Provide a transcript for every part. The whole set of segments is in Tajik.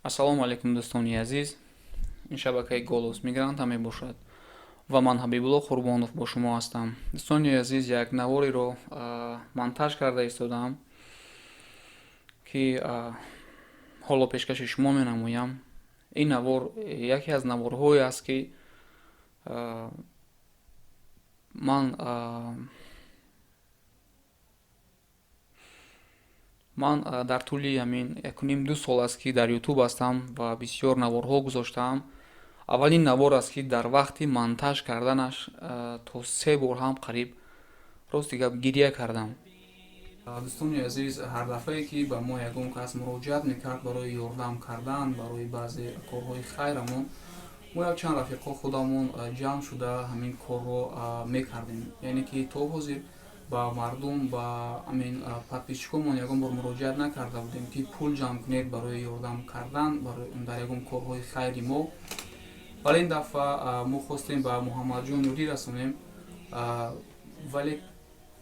Ассалому алайкум, дӯстони азиз. Ин шабакаи «Голос мигранта» мебошад ва ман, Ҳабибулло Қурбонов, бо шумо ҳастам. Дӯстони азиз, як навориро монтаж карда истодаам, ки ҳоло пешкаши шумо менамоям. Ин навор яке аз наворҳое аст, ки ман дар тӯли ҳамин 1,5-2 сол аст, ки дар Ютуб ҳастам ва бисёр наворҳо гузоштаам, аввалин навор аст, ки дар вақти монтаж карданаш то се бор ҳам қариб, рости гап, гирья кардам. Дӯстони азиз, ҳар дафъае ки ба мо ягон кас муроҷиат мекард барои ёрдам кардан, барои баъзе корҳои хайрамон, мо якчанд рафиқҳо худамон ҷамъ шуда ҳамин корро мекардем. Яъне ки то ҳозир ба мардум, ба ҳамин подписчикомон ягон бор муроҷиат накарда будем, ки пул ҷамъ кунед барои ёрдам кардан дар ягон корҳои хайри мо. Вале ин дафъа мо хостем ба Муҳаммадҷон ёрӣ расонем, вале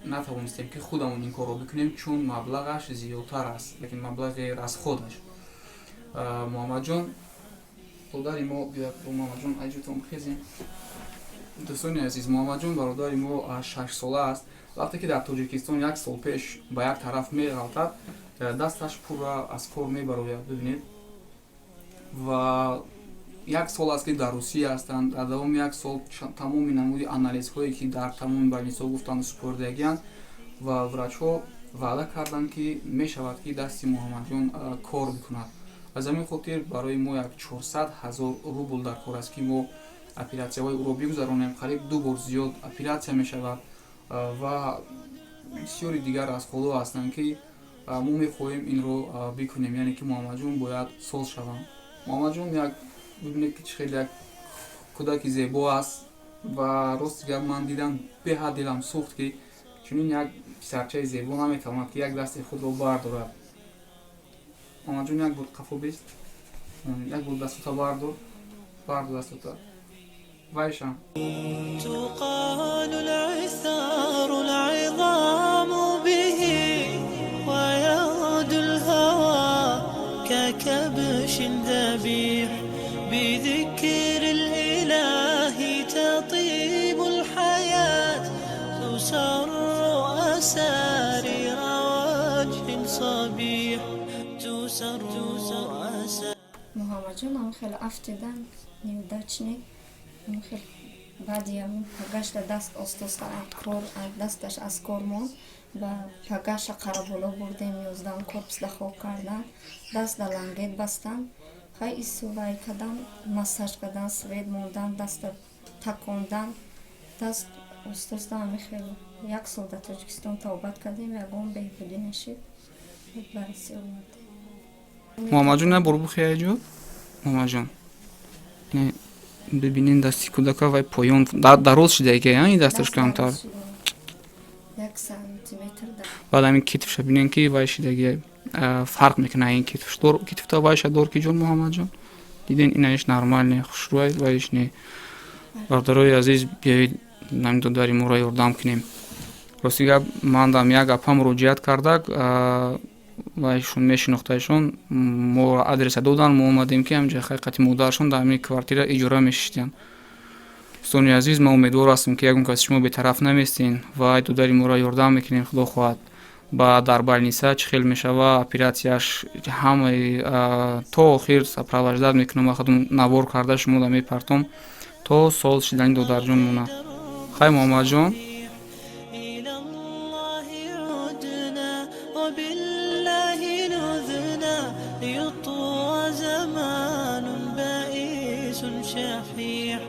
натавонистем, ки худамон ин корро бикунем, чун маблағаш зиёдтар аст, лекин маблағи расходаш. Муҳаммадҷон додари мо, биёяд, Муҳаммадҷон, айҷутон хезем. Дӯстони азиз, Муҳаммадҷон бародари мо 6-сола аст. Вақте ки дар Тоҷикистон як сол пеш ба як тараф меғалтад, дасташ пурра аз кор мебарояд, бибинед. Ва як сол аст, ки дар Русия ҳастанд. Дар давоми як сол тамоми намуди анализҳое, ки дар тамоми больницаҳо гуфтанд, супоридагианд ва врачҳо ваъда карданд, ки мешавад, ки дасти Муҳаммадҷон кор бикунад. Аз ҳамин хотир барои мо як 400 000 рубл дар кор аст, ки мо оператсияҳои ӯро бигузаронем. Қариб ду бор зиёд оператсия мешавад ва бисёри дигар расходҳо ҳастанд, ки мо мехоҳем инро бикунем. Яъне ки Муҳаммадҷон бояд соз шаванд. Муҳаммадҷон як, бибинед, ки чӣ хеле як кӯдаки зебо аст. Ва рости гап, ман дидам, беҳад дилам сӯхт, ки чунин як писарчаи зебо наметавонад, ки як дасти худро бардорад. Муҳаммадҷон, як бор қафо бист, як бор дастута бардор, бардор дастута вайшам. تقال العثار العظام به ويغدو الهوى ككبش ذبيح. بذكر الإله تطيب الحياة، تسر أسارير وجه صبيح، تسر أسارير. Муҳаммадҷон ҳам хеле афтидан, неудачник хел. Баъди ҳамин пагашта даст остоста кор, дасташ аз кор монд. Ба пагаша Қараболо бурдем, 11-ум корпусда хоб кардан, даст да лангет бастан. Хай, исувай кардан, массаж кардан, свет мондан, даста такондан, даст остоста ҳамин хел. Як сол дар Тоҷикистон табобат кардем, ягон беҳбудӣ нашид, ба Россия овардем. Муҳаммадҷон, як бор бухи айҷо. Муҳаммадҷон, бибинен дасти кӯдака, вай поён дароз шидаги, ин дасташ камтар. Як сантиметр. Баъд ҳамин китфша бинен, ки вай шидаги, фарқ мекунад ин китф китфта вайша дор, ки ҷон, Муҳаммадҷон, диден, инаиш нормальный, хушрӯй, вайш не. Бародарои азиз, биёед, ҳамин додари моро ёрдам кунем. Рости гап, ман дам як апа муроҷиат кардак, вайшон мешинохтаишон, моро адреса додан, мо омадем, ки ҳаминҷа ҳақиқати модаршон дар ҳамин квартира иҷора мешиштиянд. Дӯстони азиз, ман умедвор ҳастам, ки ягон каси шумо бетараф наместен ва додари моро ёрдам мекунем. Худо хоҳад, ба дар больница чӣ хел мешава оператсияш, ҳамаи то охир сопровождать мекунам ва худам навор карда шумо да мепартом, то соз шидани додарҷон мона. Хай, Муҳаммадҷон. إلى الله عدنا وبالله لذنا، ليطوى زمان بئيس شحيح،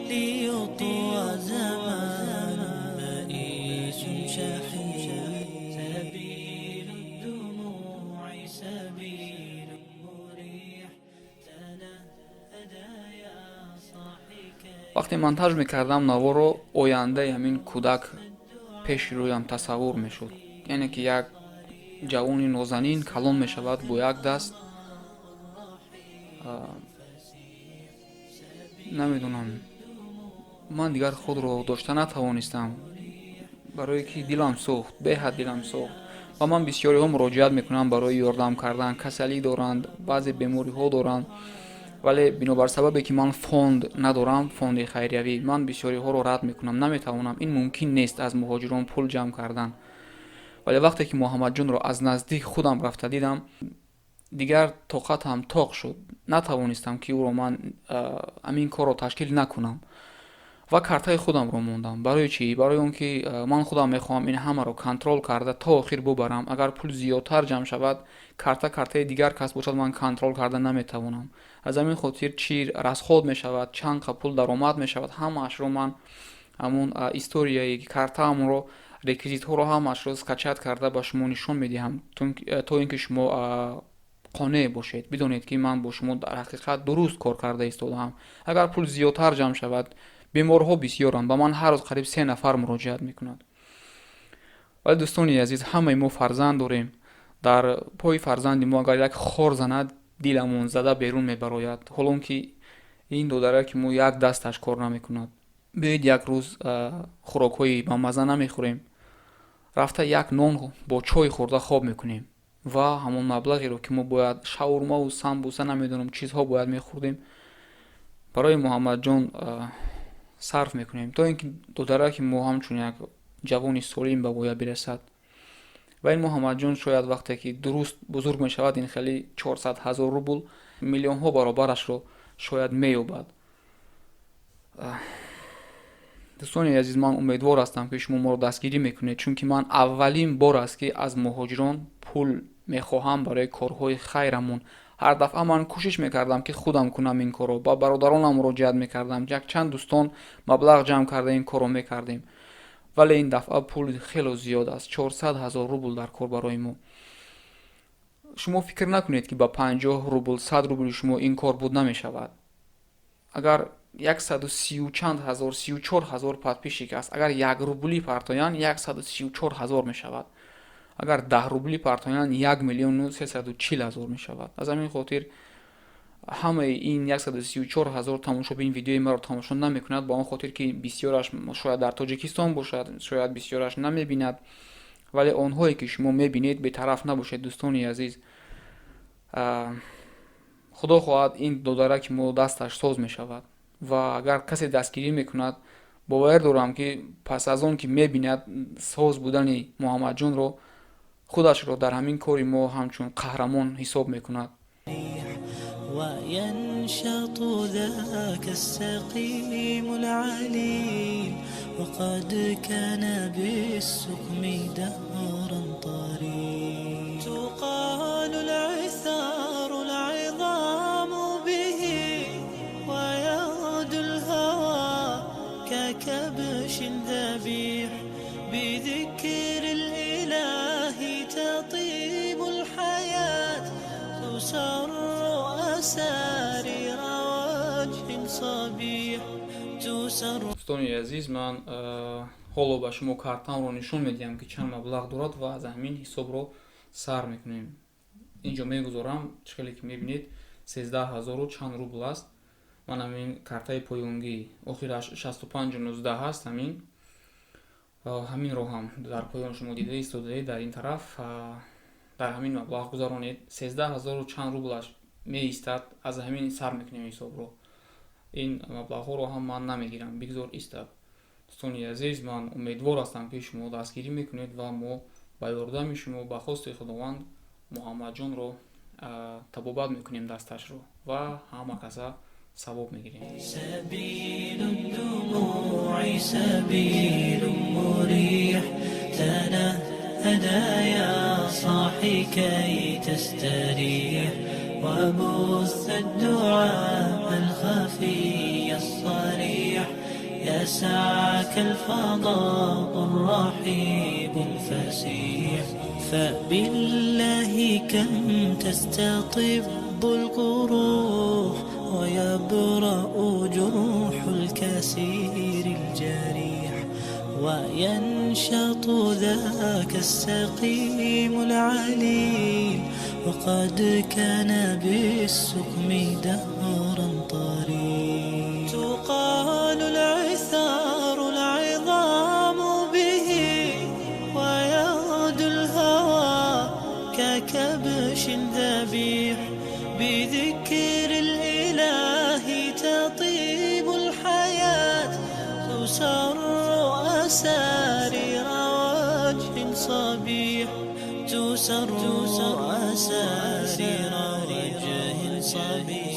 ليطوى زمان بئيس شحيح. سبيل الدموع سبيل مريح، تنهدى يا صاحي. Вақте монтаж мекардам наворро, ояндаи ҳамин кӯдак пеши рӯям тасаввур мешуд. Яъне ки як ҷавони нозанин калон мешавад бо як даст. Намедонам, ман дигар худро дошта натавонистам, барое ки дилам сӯхт, беҳад дилам сӯхт. Ва ман бисёриҳо муроҷиат мекунам барои ёрдам кардан, касалӣ доранд, баъзе бемориҳо доранд, вале бинобар сабабе ки ман фонд надорам, фонди хайриявӣ, ман бисёриҳоро рад мекунам, наметавонам, ин мумкин нест аз муҳоҷирон пул ҷамъ кардан. Вале вақте ки Муҳаммадҷонро аз наздик худам рафта дидам, дигар тоқатам тоқ шуд, натавонистам ки ӯро ман ҳамин корро ташкил накунам ва картаи худамро мондам. Барои чӣ? Барои он ки ман худам мехоҳам ин ҳамаро контрол карда то охир бубарам. Агар пул зиёдтар ҷамъ шавад, карта картаи дигар кас бошад, ман контрол карда наметавонам. Аз ҳамин хотир чӣ расход мешавад, чанд қа пул даромад мешавад, ҳамаашро ман ҳамун историяи картаамро, реквизитҳоро ҳамаашро скачать карда ба шумо нишон медиҳам, то ин ки шумо қонеъ бошед, бидонед ки ман бо шумо дар ҳақиқат дуруст кор карда истодаам. Агар пул зиёдтар ҷамъ шавад, беморҳо бисёранд, ба ман ҳар рӯз қариб 3 нафар муроҷиат мекунад. Вале дӯстони азиз, ҳамаи мо фарзанд дорем. Дар пои фарзанди мо агар як хор занад, диламон зада берун мебарояд. Ҳолон ки ин додаре ки мо як дасташ кор намекунад. Биёед як рӯз хӯрокҳои бамаза намехӯрем, рафта як нон бо чой хӯрда хоб мекунем ва ҳамон маблағеро ки мо бояд шаурмаву самбуса, намедонам, чизҳо бояд мехӯрдем, барои Муҳаммадҷон сарф мекунем, то ин ки додараки мо ҳамчун як ҷавони солим ба воя бирасад. Ва ин Муҳаммадҷон шояд вақте ки дуруст бузург мешавад, ин хеле 400 ҳазор рубл миллионҳо баробарашро шояд меёбад. Дӯстони азиз, ман умедвор ҳастам ки шумо моро дастгирӣ мекунед, чунки ман аввалин бор аст ки аз муҳоҷирон пул мехоҳам барои корҳои хайрамон. Ҳар дафъа ман кӯшиш мекардам ки худам кунам ин корро, ба бародаронам муроҷиат мекардам, якчанд дӯстон маблағ ҷамъ карда ин корро мекардем. Вале ин дафъа пул хело зиёд аст, 400 ҳазор рубл дар кор барои мо. Шумо фикр накунед ки ба 50 рубл, 100 рубли шумо ин кор буд намешавад. Агар 130 чанд ҳазор, 34 ҳазор подписчик аст, агар 1 рубли партоянд, 134 ҳазор мешавад. Агар 10 рубли партоянд, 1 миллиону 340 ҳазор мешавад. Аз ҳамин хотир ҳамаи ин 134 ҳазор тамошобин видеои маро тамошо намекунад, ба он хотир ки бисёраш шояд дар Тоҷикистон бошад, шояд бисёраш намебинад. Вале онҳое ки шумо мебинед, бетараф набошед, дӯстони азиз. Худо хоҳад, ин додараки мо дасташ соз мешавад ва агар касе дастгирӣ мекунад, бовар дорам ки пас аз он ки мебинад соз будани Муҳаммадҷонро, худашро дар ҳамин кори мо ҳамчун қаҳрамон ҳисоб мекунад. وينشط ذاك السقيم العليل وقد كان بالسقم دهرا طريق. تقال العثار العظام به ويغدو الهوى ككبش ذبيح. بذكر الإله تطيب الحياة، تسر أسارير وجه صبيح، تسر. Дӯстони азиз, ман ҳоло ба шумо картамро нишон медиҳам ки чанд маблағ дорад ва аз ҳамин ҳисобро сар мекунем. Инҷо мегузорам, чӣ хеле ки мебинед, 13 ҳазору чанд рубл аст. Ман ҳамин картаи поёнгӣ охираш 65 19 ҳаст, ҳаминро ҳам дар поён шумо дида истодаед. Дар ин тараф дар ҳамин маблағ гузаронед, 13 ҳазору чанд рублаш меистад. Аз ҳамин сар мекунем ҳисобро. Ин маблағҳоро ҳам ман намегирам, бигзор истад. Дӯстони азиз, ман умедвор ҳастам ки шумо дастгирӣ мекунед ва мо ба ёрдами шумо, ба хости Худованд, Муҳаммадҷонро табобат мекунем дасташро ва ҳама каса савоб мегирем. سبيل الدموع سبيل مريح، تنهدى يا صاحي كي تستريح، وبث الدعاء الخفي الصريح، يسعك الفضاء الرحيب الفسيح. فبالله كم تستطب القروح ويبرأ جرح الكثير الجريح، وينشط ذاك السقيم العليل وقد كان بالسقم دهرا طريق. تقال العثار العظام به ويغدو الهوى. أسارير وجه صبيح، تسر أسارير وجه صبيح.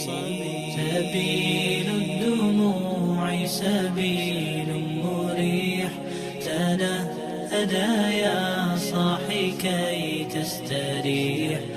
سبيل الدموع سبيل مريح، تنهدى يا صاحي كي تستريح.